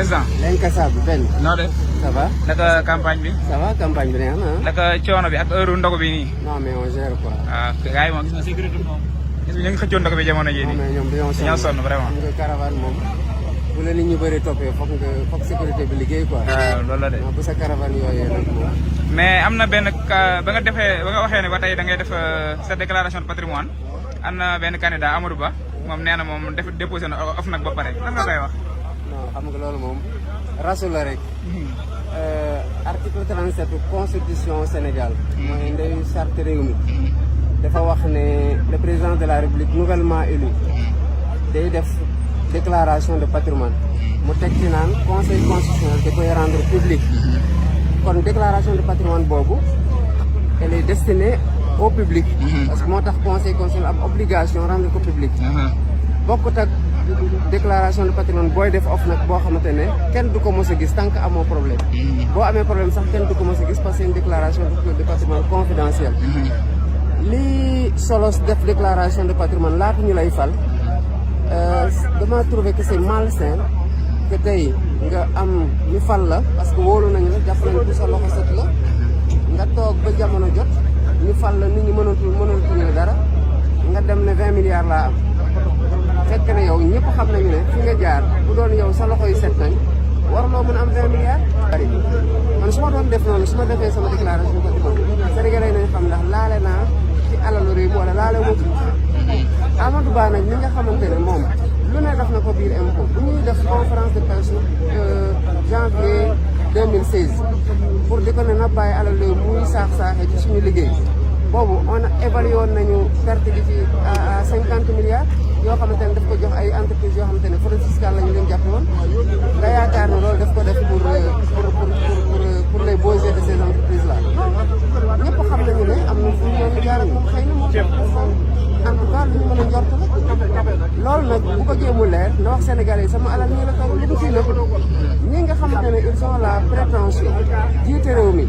président. l'incassable benn. noo def. ça va. naka campagne bi. ça va campagne bi neex na. naka coono bi ak heure ndogu bi nii. non mais on gère quoi. waaw gars yi moom gis na sécurité moom. gis nga ñu ngi xëccoon ndogu bi jamono jii nii. non mais ñoom dañoo sonn vraiment. nga caravane moom bu la nit ñu bëri toppee foog sécurité bi liggéey quoi. waaw loolu la de. bu sa caravane yooyee nag moom. mais am na benn ba nga waxee ne ba tey da ngay def sa déclaration de patrimoine am na benn candidat Amadou Ba moom nee na moom déposé na OFNAC ba pare lan nga koy wax. non xam nga loolu moom rasu la rek. article 37 constitution Sénégal. mooy ndeyu charte réew mi. dafa wax ne le président de la République nouvellement élu day def déclaration de patrimoine mu teg ci naan conseil constitutionnel da koy rendre public. kon déclaration de patrimoine boobu elle est destinée au public. parce que moo tax conseil constitutionnel am obligation rendre ko public. bokkut ak déclaration de patrimoine booy def OFNAC boo xamante ne kenn du ko mos a gis tant que amoo problème. boo amee problème sax kenn du ko mos a gis parce que c'est une déclaration de patrimoine confidentielle. lii solos def déclaration de patrimoine laata ñu lay fal dama trouvé que c'est malsain que tey nga am ñu fal la parce que wóolu nañu la jàpp nañu ko sa loxo set la nga toog ba jamono jot ñu fal la nit ñi mënatuñu la dara nga dem ne 20 milliards laa am fekk na yow ñëpp xam nañu ne fi nga jaar bu doon yow sa loxo yi set nañ warloo mën a am 20 milliards. bari man su ma doon def noonu su ma defee sama déclaration de patrimoine Sénégalais nañ xam ndax laale naa ci alalu réew mi wala laale moo ci Amadou Ba nag li nga xamante ne moom lu ne def na ko biir impôt bu ñuy def conférence de presse janvier 2016 pour di ko ne na bàyyi alal réew muy saax-saaxee ci suñu liggéey boobu on a évalué woon nañu perte gi ci à 50 milliards yoo xamante ne daf ko jox ay entreprises yoo xamante ne fraude fiscale la ñu leen jàppe woon nga yaakaar ne loolu daf ko def pour les beaux yeux de ces entreprises là ñëpp xam nañu ne am na fu ñu doon jaar ñu xëy na moom en tout cas lu ñu mën a njort la loolu nag bu ko jéemu leer na wax Sénégalais yi sama alal ñii la toll lu mu fii nëpp ñi nga xamante ne ils ont la prétention jiite réew mi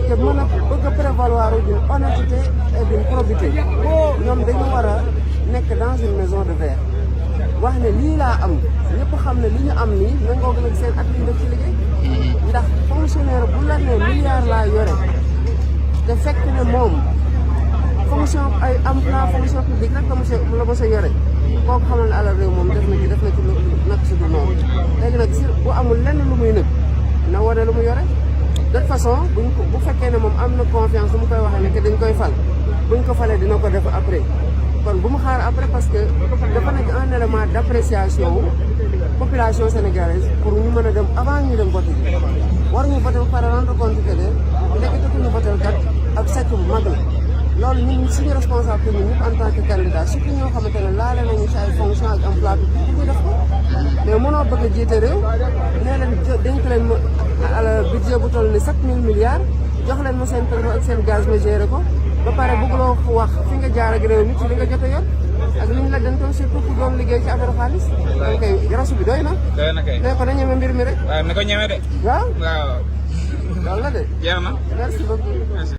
te mën a bëgg a prévaloir d'une honnêteté et d'une probité ñoom dañu war a nekk dans une maison de verre wax ne lii laa am ñëpp xam ne li ñu am nii nangoo nag seen at yi def ci liggéey ndax fonctionnaire bu la ne milliard laa yore te fekk ne moom fonction ay emploi fonction publique rek la mos a yore kooku xamal ne alal réew moom def na ci nag si du noonu léegi nag si bu amul lenn lu muy nëb na wane lu mu yore de toute façon bu fekkee ne moom am na confiance lu mu koy waxee ne que dañ koy fal buñ ko falee dina ko def après kon bu mu xaar après parce que dafa nekk un élément d'appréciation population sénégalaise pour ñu mën a dem avant ñu dem voter ji war ñu voter ba pare rendre compte que ne nekkatuñu voter kat ak sàcc bu mag la loolu ñun suñu responsable ñun ñëpp en tant que candidat surtout ñoo xamante ne laale nañu ci ay fonction ak emploi bi ñu def ko mais mënoo bëgg a jiite réew nee leen dénk leen ma budget bu toll ni 7000 milliards jox leen ma seen pétrole ak seen gaz ma géré ko ba pare bëggloo wax fi nga jaar ak réew mi ci li nga jot a yor ak li ñu la dentoon surtout ku doon liggéey ci affaire xaalis. donc kay rasu bi doy na. doy na kay ne ko na ñeme mbir mi rek. waaw na ko ñeme de. waaw waaw. loolu la de. jeex na. merci beaucoup.